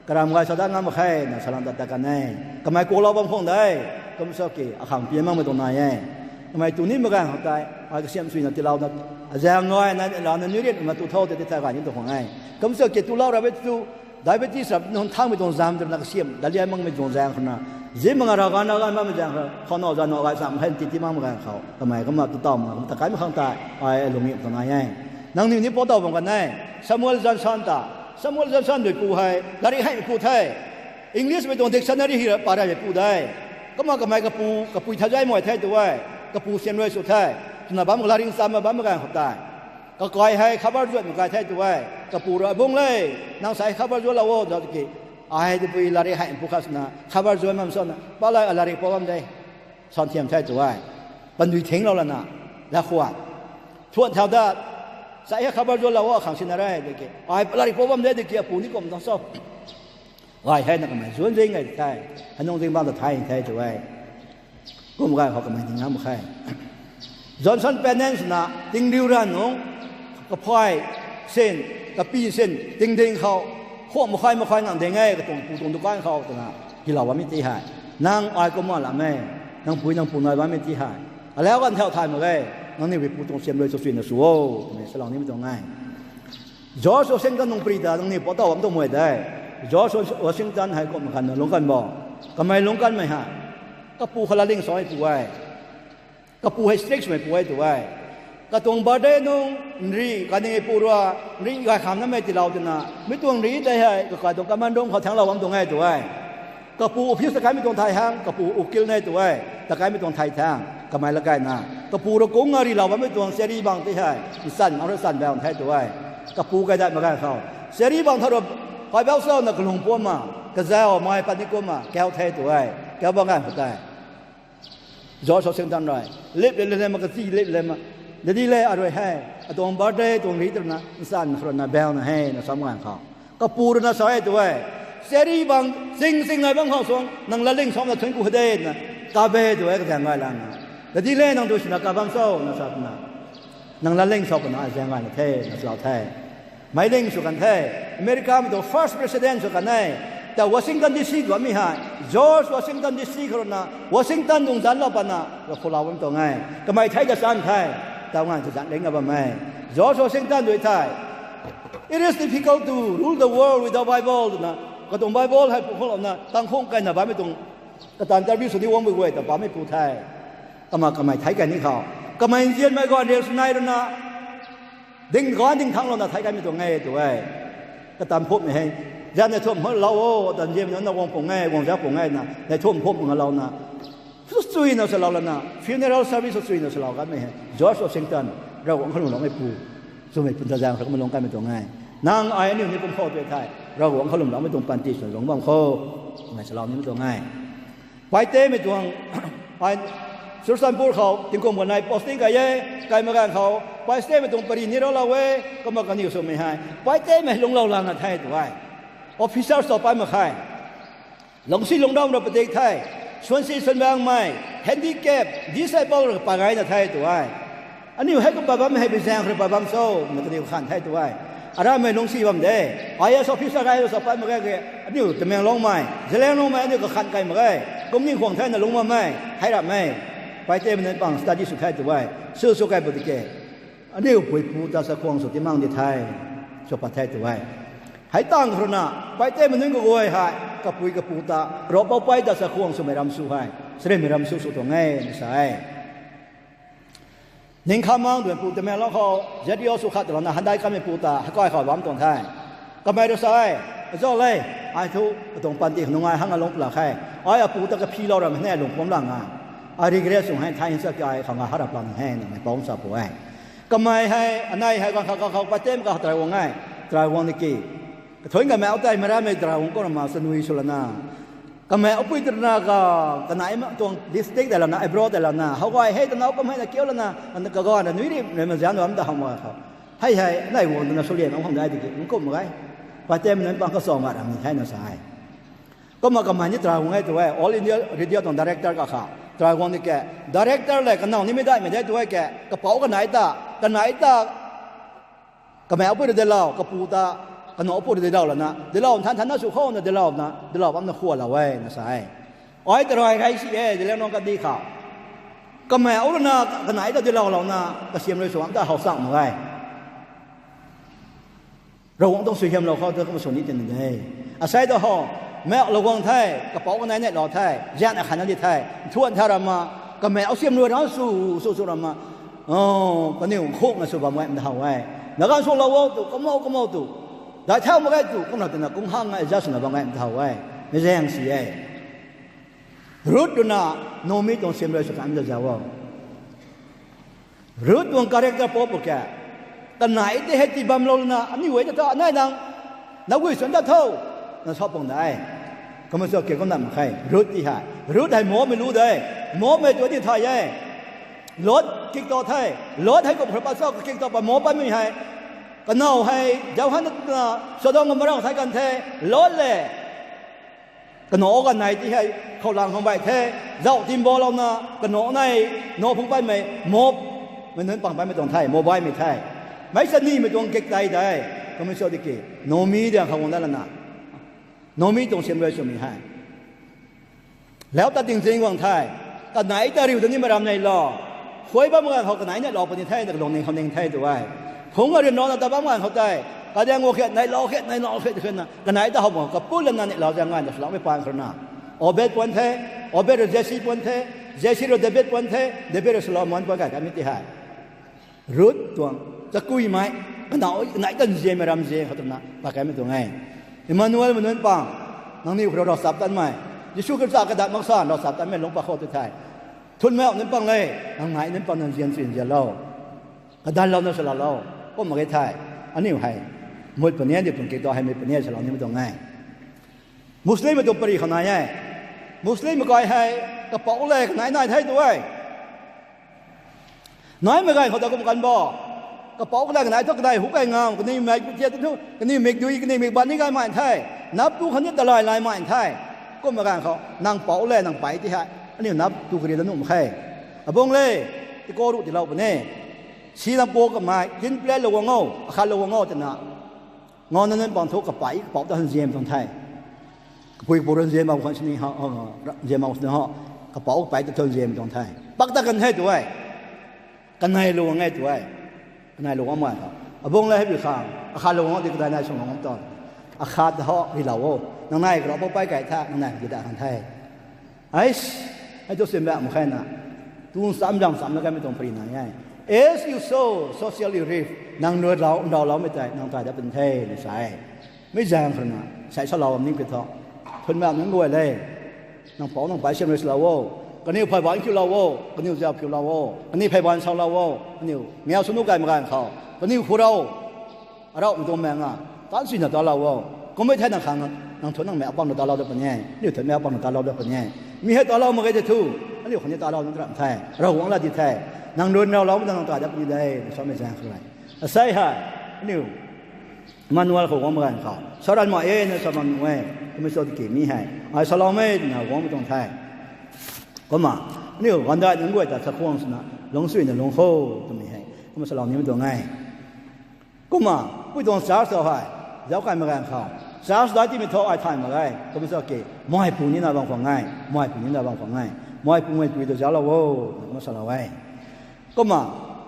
Karam gay sa dat ngam mak khe, na salam dat ta kan e. Kamei kulou bam khang de, kum sa ki, akhang pi makmei tuang nai e. Kamei tu ni mak gan khou tei, ai kasiam sui na tiilou na, azaeng gay na, lau na nui rian ma tu thau tei ti tha gay ni tuang khang e. Kum sa ki, tu lau rap e tu, diabetes rap nunc thangmei tuang zam tu na kasiam, dalian makmei tuang zaeng khou na. Zim mak ga ra gan na gan makmei zaeng khou, khou no zan no gay cham khe ti ti makmei gan khou. Kamei kumna tu taw ma, kum ta kai mak khang tei, ai lungning tuang nai e. Nangniw ni pau taw bam kan e. Samuel Johnson ta. Samuel Johnson dui pu hei, lari hei pu the. English mei tuang dictionary hi pa rai pu de. Kumna kamei kapu, kapui tha zai mei the tu e. Kapu sian rui sw the. Twna bam lari cham bam gan khou tei. Kakai hei khabar zuat mak kai the tu e. Kapu rui bung le, nang sa hei khabar zuatlou o, zat ki. Ai dipui lari hei pu khat swna, khabar zuat mam sa na, pat le a lari pau bam de. San thiam the tu e. Pandui thinglou lana, la khwan. Thuan thau dat, sa hei khabar zuatlou o, akhang sina re, tiki. Ai lari pau bam de, tiki apu ni kum tuang so. Gay hei na kamei zuan zing gay the, hanung zing bam ta thay the tu e. Kum gay khou kamei ni ngam mak khe. Johnson Penance na tingriu ran nung, kaphay sin, kapi sin, tingding khou, khuak makhai makhai ngang ding e, katuang pu tuang dukan khou twna, hilou bammei ti hei. Nang ai kumna lam e, nang pui nang pu nai bammei ti hei. Alau ganv thau thay mak e, nangniw pu tuang siam rui sw suina sw o, twmei salou nimei tuang e. George Washington nung pri ta nangniw pau taw bam tuang mei de. George Washington hei kum ganv na lungc kan bo. Kamei lungc kanmei hei. Kapu khat laling sa e pu e. Kapu hei strict swmei pu e tu e. Katuang birthday nung nri, kaniw pu rui, nri gay kham namei tiilou twna, mi tuang nri tei hei, kakai tuang common room khou thanglou bam tuang e tu e. Kapu office ta kaimei tuang thay hang, kapu ukil ne tu e, ta kaimei tuang thay thang, kamei la gayna. Kapu rui kung nga rilou bammei tuang seri bang tei hei, nchan mak rui chan bau the tu e. Kapu gay dat mak gan khou. Seri bang tha rui, kai bau salouna kalung puam ma, kazau mai pat ni kumna, kau the tu e, kau bam gan khou tei. George Washington rui, lip le le ma kachi lip le ma. Dadi le arui hei, atuang birthday tuang ri twna, nchan khou rui na bau na hei, na sam gan khou. Kapu rui na sa e tu e. Seri bang, sing sing nai bam khou suang, nang laling sam na thun ku de na, kabe tu e kazaeng gay lana. Dadi le nang tu sina kabam so, na sa twna. Nang laling sa pwna zaeng gay na the, na salou the. Meiling sw kan the, America mei tuang first president sw kan e, ta Washington D C tuamei hei, George Washington D C khou rui na, Washington tuang zanc lou patna, kakhulou bam tuang e, kamei thei ta chan the, ta ngan kazanc ling a bam e, George Washington dui thei, It is difficult to rule the world without Bible, twna, katuang Bible hei pu khou louna, tangkhung kaina bammei tuang, katan interview sw ni guangmei guay ta bammei pu the, kama kamei thei kai ni khou, kamei nzianmei guan riak sw nai rui na, ding gan ding thanglouna thei kaimei tuang e tu e. Katan phupmei hei, zan nei thum hou lou o, tan zianmei nunc na guang pung e, guang zak pung e na, nei thum phum pung louna. Sw sui na salou lana, funeral service sw sui na salou kanmei hei, George Washington, Ravguangc kalum loumei pu, swmei pun ta zaeng khou kumna lungc kanmei tuang e. Nang ai aniu ni kum khou tu thei, Ravguangc kalum loumei tuang panty sw lungc bam khou, mei salou nimei tuang e. Paitemmei tuang, ai, Churachandpur khou tingkum kanei posting kai e, kai mak gan khou, Paitemmei tuang pari ni ralou e, kumna kaniw swmei hei, Paitemmei lungclou lana the tu e. Officer sa pai mak khe. Lungcsi lungcdam rui padik the, swansi swanbangmei, handicap, disabled rui pa gayna the tu e. Aniu hei kum pat bam hei bi zaeng rui pat bam cho, na kaniw khan the tu e. Aramei lungcsi bam de, I A S officer gay sa pai mak ge, aniu Tamenglongmei, Zeliangrongmei aniu kakhan kai mak ge, kum ni khwang the na lungc bammei, hei rapmei, Paitemmei nunc pang study sw the tu e, sw sw kai bu tike. Aniu puipu ta sa khwang sw timang di the, sw pat the tu e. Hei tang khou rui na, Paitemmei nunc kaguay hei, kapui kapu ta, ropou pei ta sa khwang swmei ram sw hei, sarimei ram sw sw tuang e, na sa e. Ningkhamang duanpu Tamenglong khou, Z P O sw khat tw lana handai kanmei pu ta, heikai khou bam tuang the. Kamei rui sa e, azau le, ai thu, katuang panty nungai hang alung pla khe, ai apu ta kaphi lou ram hei ne lung pum lang a. Ai regret sw hei thei sa ki ai khang a harap lang he, na mei pum sa pu e. Kamei hei, anei hei, ganv kha, ganv kha, patem ka try guang e. Try guang ni ki. Kathun kamei tei, meic rammei try guang khou rama, sanui sw lana. Kamei apui tei rana ka, kanei ma tuang district tei lana, abroad tei lana. How guay hei, tanau kamei na kiu lana, kaganv na nui ri, rui ma zian ram ta ham ma kha. Hei hei, nai guang twna swlian ang khang dai di ki, ng kum mak ge. Patem nunc pang ka sa ma ram ni thei na sa e. Kumna kamei ni try guang e tu e, All India Radio tuang director ka kha. Try guang ni ke, director le kanow nimei daihmei de tu e ke, kapouc kanei ta, kanei ta, kamei apui rui dilau, kapu ta, kanow apui rui dilau lana, dilau nthan nthan na sw khou na dilau na, dilau bam na khua lou e na sa e. Ai ta rui gay si e, dilau nang kadi kha. Kamei apui rui na, kanei ta dilau lou na, kasiam rui sw bam ta how chang mak ge. Ravguangc tuang suaihiamlou khou tu kumna sw ni tin de. Asei ta ho, mei lou guang the, kapouc kanei neilou the, zian akhat na di the, nthuan tha rama, kamei apui siam rui na sw, sw, sw rama, o, kaniw khukna sw bam gay mta how e. Na ganv sw lou o tu, kumna, kumna tu. Dai thau mak ge tu, kumna twna kung hang adjust na bam gay mta how e. Mei zaeng si e. Ruth rui na, Naomi tuang siam rui sw kan da zau o. Ruth tuang character pou pw ke. Kanei tei hei tii bamlou lana, aniu e ta ta, anei nang, na gui swn ta tho, na sa pung da e. Kumna sw ke kumna mak khe, Ruth ti hei. Ruth hei Moabmei lu de. Moabmei tu ni thay e. Lot kikto the. Lot hei kum khra pa sa kikto pa Moab patmei hei. Kanow hei, zauc han na, Sodom Gomorrah thei kan the. Lot le. Kanow kanei ti hei, khou lang khang baih the, zauc timbalouna, kanow nei, now phung patmei, Moab, mei nunc pang patmei tuang the, Moabmei the. Meic sa nimei tuang kik tei de, kumna sw di ki, Naomi diang khou guang dat lana. Naomi tuang siam rui swmei hei. Lau ta tingzing guang the, kanei ta riu ta nimei ram neilou. Khuay bam ganv khou kanei neilou puni the, na kalung ning khou ning the tu e. Phungc a ryanrana ta bam ganv khou tei, kadiang guang khe, neilou khe, neilou khe, khe na, kanei ta how bam kapul lana neilou zaeng ganv ta swloumei paan khou rui na. Obed puan the, Obed rui Jesse puan the, Jesse rui David puan the, David rui Solomon puan kai kamei ti hei. Ruth tuang, chakuimei, kanow, kanei ta nzianmei ramzian khou twna, pa kaimei tuang e. Emmanuel mei nunc pang, nangniw khou rui ravchaptatmei, Jisu Khrista kadat mak sa, ravchaptatmei lungc pa khou tu the. Thunmei nunc pang le, nang nei nunc pang nang nzian si nzianlou. Kadanlou na swlaalou, kum mak ge the, aniu hei. Mut puni, aniu tuang kik ta hei mei puni, swlou nimei tuang e. Muslimmei tuang pary khou nai e. Muslimmei kai hei, kapouc le kanei nai the tu e. Naimei ganv khou ta kum kan bo. Kapouc kanei kanei thu kanei hu kai ngam, kaniw mik tia thu, kaniw mikdui, kaniw mik ban ni gay mai the. Nap tu khatni talai lai mai the. Kummei ganv khou, nang pouc le, nang pei ti hei, aniu nap tu kari ta nuh mak khe. Abung le, tikou ruh tiilou puni. Si lam pu kamei, tin plate lou guang o, akhat lou guang o twna. Ngaw na nunc pang thu kapei, kapouc ta han nzian tuang the. Kapui kapu rui nzian bam khwan sini ho, nzian bam sini ho. Kapouc kapei ta thu nzian tuang the. Pak ta kan the tu e. Kanei lou guang e tu e. Kanei lou guang mai khou. Abung le hei bi khang. Akhat lou guang o ti kadai nai sung guang tu. Akhat ho rilou o. Nang nai karou pou pei kai tha, nang nai kida khang the. Ais, hei tu sim bak mak khe na. Tu sam zang sam na kaimei tuang pary nai e. As you sow, so shall you reap. Nang rui lou, ndauloumei tei, nang tai dat pun the, na sa e. Mei zaeng khou na, sai salou am ning pi tho. Thunmei nunc guay le. Nang pouc nang pei siam rui salou o. Kaniw phey ban kiulou o. Kaniw zau kiulou o. Kaniw phey ban saulou o. Kaniw, miau sw nuh kai mak ganv khou. Kaniw khou rou. Arauhmei tuang maeng a, tan suina talou o. Kummei thei nang khang, nang thu nang mei apang na talou dat puni e. Aniu thu mei apang na talou dat puni e. Mi hei talou mak ge tei thu, aniu khang ni talou nang ram the. Ravguangc la di the. Nang rui ndauloumei ta nang tai dat puni de, na samei zaeng khou le. Asei hei, aniu Emmanuel khou guang mak ganv khou, sa ranv mak e na sa bam nuh e. Kummei sw tiki mi hei, ai saloumei twna guangmei tuang the. Kumna, aniu gandai nunc guay ta sa khwang swna, lungcsuina lungc kho, twmei hei. Kumna salou nimei tuang e. Kumna, pui tuang church khou hei, zauc kai mak ganv khou. Church dai timei thu ai thay mak ge, kummei sw ki, meipu nina bam khwang e, meipu nina bam khwang e, meipumei pui ta zauclou o, kumna salou e. Kumna,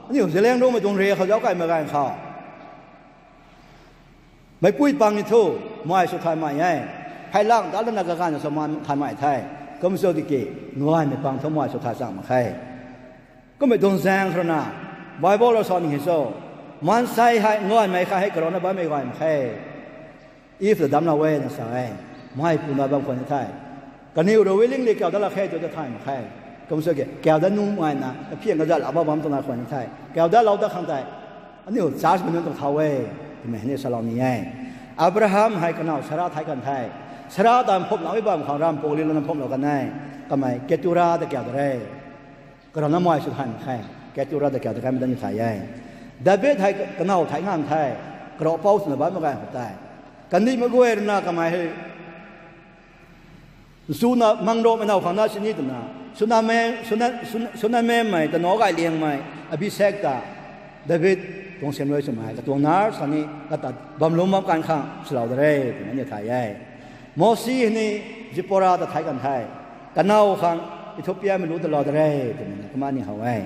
aniu Zeliangrongmei tuang re khou zauc kai mak ganv khou. Meipui pang ni thu, mei sw thay mei e. Pheylang ta lana kaganv sw man thay mei the. Kummei sw tiki, ngaymei pang thu mei sw thay chang mak khe. Kummei tuang zaeng khou rui na, Bible rui sa ni hei cho. Maansei hei ngaymei kha hei karouna bammei gay mak khe. Eve ta damclou e na sa e. Meipu na bam khwan ni the. Kaniw rui willingly kau dat lak khe tu ta thay mak khe. Kum sw ke, kau dat nuh maina, kaphiang kazat lou bam bam tuang na khwan the. Kau dat lou dat khang tei, aniu church mei nunc tuang thau e, twmei hei ni salou ni e. Abraham hei kanow Sara thai kan the. Sara ta phumlou e bam khang ram pali lana phumlou kan e. Kamei Ketura ta kau da re. Karana mai sw han khe. Ketura ta kau da khe mei ta ni thay e. David hei kanow thai ngang the. Karaupou swna bammei ganv khou tei, kandihmei guay rui na kamei hei Suna mangro mei now khang na sini twna, Suna, Suna, Sunamimei ta nac gay liangmei Abisek ta David tuang siam rui swmei katuang nar sa ni kata bam lum bam kan khang swlou da re twna ni thay e. Mosi ni Zipora ta thai kan the. Kanow khang Ethiopiamei lu ta lou da re twmei na kumna ni how e.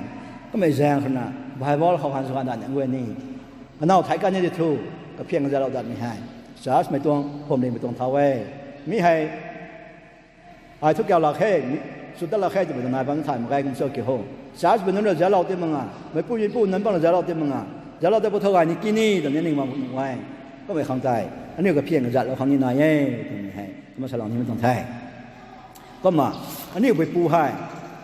Kummei zaeng khou na Bible khou han sw kan da ni guay ni kanow thai kan ni di thu, kaphiang kazat lou datmei hei church mei tuang phwamling mei tuang thau e. Mi hei ai thu kau lak khe, sw tat lak khe twmei ta nai bam thay mak ge kum sw ke ho. Church mei nunc rui zalou ti mak nga, meipui pu nunc bang rui zalou ti mak nga, zalou ta pu thau gay ni ki ni twmei ning bam nuh e. Kummei khang tei, aniu kaphiang kazat lou khang ni nai e twmei hei kumna salou nimei tuang the. Kumna, aniu pui pu hei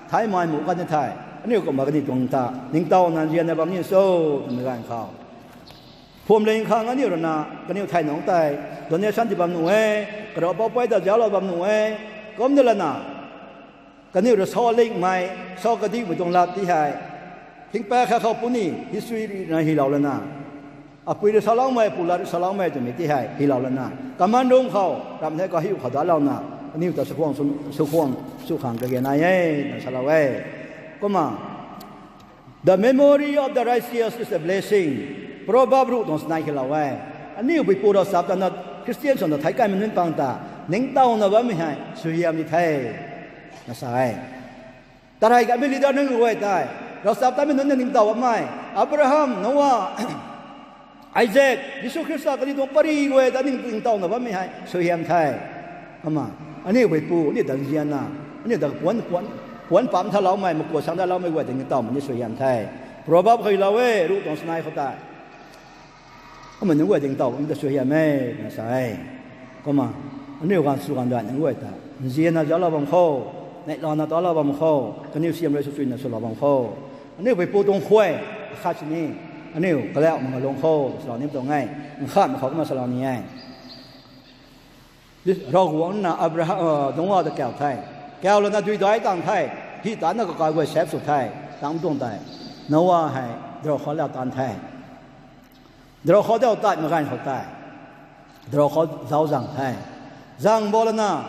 thaymei mu kan ni the. Aniu kumna kaniw tuang ta ningtowna nzianna bam ni cho twmei ganv khou, phwamling khang aniu rui na kaniw thei nungc tei donation ti bam nuh e, karaupou pui ta zauclou bam nuh e. Kum da lana, kaniw rui sa lingmei, sa kadihmei tuang lat ti hei, thingpaek khat khou puni history rui na hylou lana, apui rui saloumei, apu lat rui saloumei twmei ti hei hylou lana, common room khou ramh the kahiu khou datlouna, aniu ta sukhwang sw, sukhwang sw khang kage nai e, na salou e. Kumna, The memory of the righteous is a blessing. Proverb ruh tuang sinai hylou e. Aniu pui pu ravchaptatna Christian swna thai kanmei nunc pang ta ningtowna bammei hei suaihiam ni the, na sa e. Tarey kanmei leader nunc guay tei, ravchaptatmei nunc na ningtow bammei, Abraham, Noah, Isaac, Jisu Khrista kaniw tuang pary guay ta ning, ningtowna bammei hei suaihiam the. Kumna, aniu pui pu, aniu ta nzianna, aniu ta puan, puan, puan pam thaloumei, makua sang daloumei guay ta ningtowmei ni suaihiam the. Proverb khou hylou e, ruh tuang sinai khou tei. Kumna nunc guay ta ningtow bammei ta suaihiam e, na sa e. Kumna, aniu ganv sw ganv dai nunc guay ta nzianna zauclou bam khou, neihlouna talou bam khou, kaniw siam rui sw chuina swlou bam khou, aniu pui pu tuang khuay, akhat sini, aniu kalauh mak nga lung khou salou ni tuang e. Nkhamhmei khou kumna salou ni e. Ravguangc na Abraham, Noah ta kau the. Kau lana dui dai tang the. Hi tana kakai guay sap sw the. Tang tuang tei, Noah hei drakhou lau tan the. Drakhou dau tatmei ganv khou tei, drakhou zauc zang the. Zang bo lana,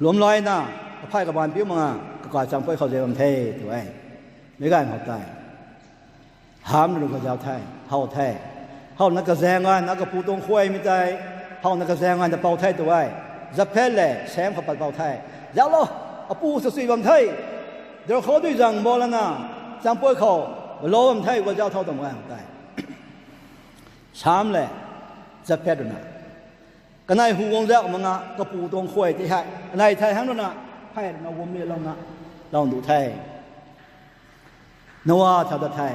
lwmlaina, aphay kabaanc piu mak nga, kakai changpui khou zay bam the, tw e. Mi ganv khou tei, Ham rui kazauc the, how the. Howna kazaeng gayna kapu tuang khuaymei tei, howna kazaeng gayna pou the tw e. Japhet le Shem khou pat pou the. Zauclou, apu sw sui bam the. Drakhou dui zang bo lana, changpui khou lou bam the, kazauc thau tuang ganv tei, Shem le Japhet rui na, kanei hu guang zauc mak nga, kapu tuang khuay ti hei kanei thei hang rui na, phey rui na guam lialouna, lou ndu the. Noah thau dat the.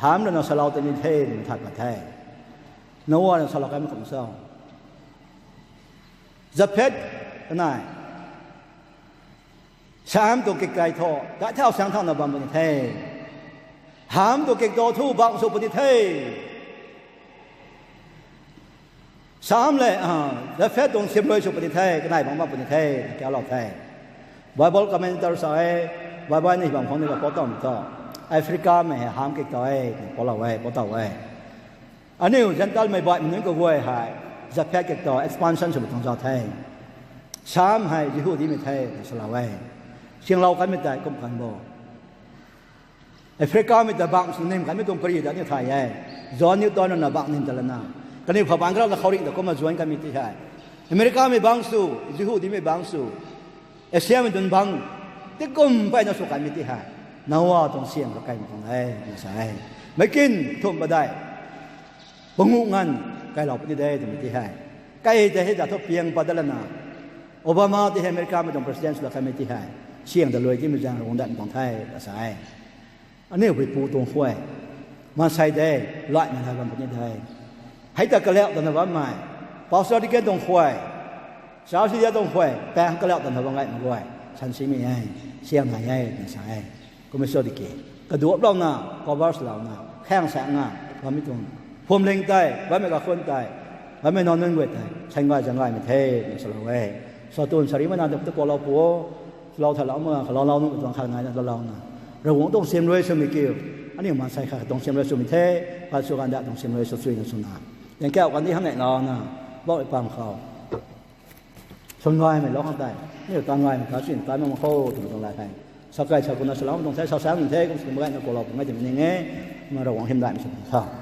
Ham rui na salou tei ni the, rui na thay pat the. Noah na salou kanmei kum cho, Japhet kanei, Shem tuang kikkai thu, dai thau saeng thauna bam puni the. Ham tuang kikto thu bang sw puni the. Shem le, Japhet tuang siam rui sw puni the, kanei bang bam puni the, kiulou the. Bible commentator sa e, Bible ni bam khang ni kapou tawmei thu, Africamei hei Ham kikto e, poulou e, pou tow e. Aniu Zentelmei baihmei nunc kaguay hei, Japhet kikto expansion swmei tuang zauc the. Shem hei Jihudimei the, salou e. Singlou kanmei tei kum kan bo. Africamei ta bang sw nim kanmei tuang pary ta aniu thay e. John Newton rui na bang nim ta lana, kaniw pha bang karauna khouringh ta kumna zuan kanmei ti hei, Americamei bang sw, Jihudimei bang sw, Asiamei tuang bang, tingkum peyna sw kanmei ti hei, Noah tuang siam kakaimei tuang e, na sa e. Meic kin thumh padeih, panguh nganv kailou puni de twmei ti hei, kai tei hei ta thu piang pat dat lana, Obama ti hei Americamei tuang president swlou kanmei ti hei, siang ta lui timei zaeng rui guang dat tuang the, na sa e. Aniu pui pu tuang khuay, maansei de, laimei nai bam puni de. Hei ta kalauh tana bammei, pastor deacon tuang khuay, church leader tuang khuay, paeng kalauh tana bam gaymei guay, Khan simei e, siam nai e na sa e. Kummei sw di ki, kaduaplouna, covers louna, khaeng saekna bammei tuang phuamling tei, bammei kakhun tei, bammei nac nunc guay tei san gay zang gaymei the na salou e. Sa tun sari mana dap tu kuaklou pu o, swlou thalou ma, kaloulou nuh tuang khat naina lalouna, Ravguangc tuang siam rui swmei kiu, aniu maansei khat tuang siam rui swmei the, khat sw ganda tuang siam rui sw suina swna, tang kauh kandi hamh neihlouna, bauh pang khou swn gaymei lou khang tei, aniu tan gaymei ta chin tan mak khou twmei tuang lat hei, sa kai sa kuna swlou tuang the, sa sang tuang the, kum sw kum gayna kuaklou pung e twmei ning e. Kumna Ravguangc hymdaihmei sw tha.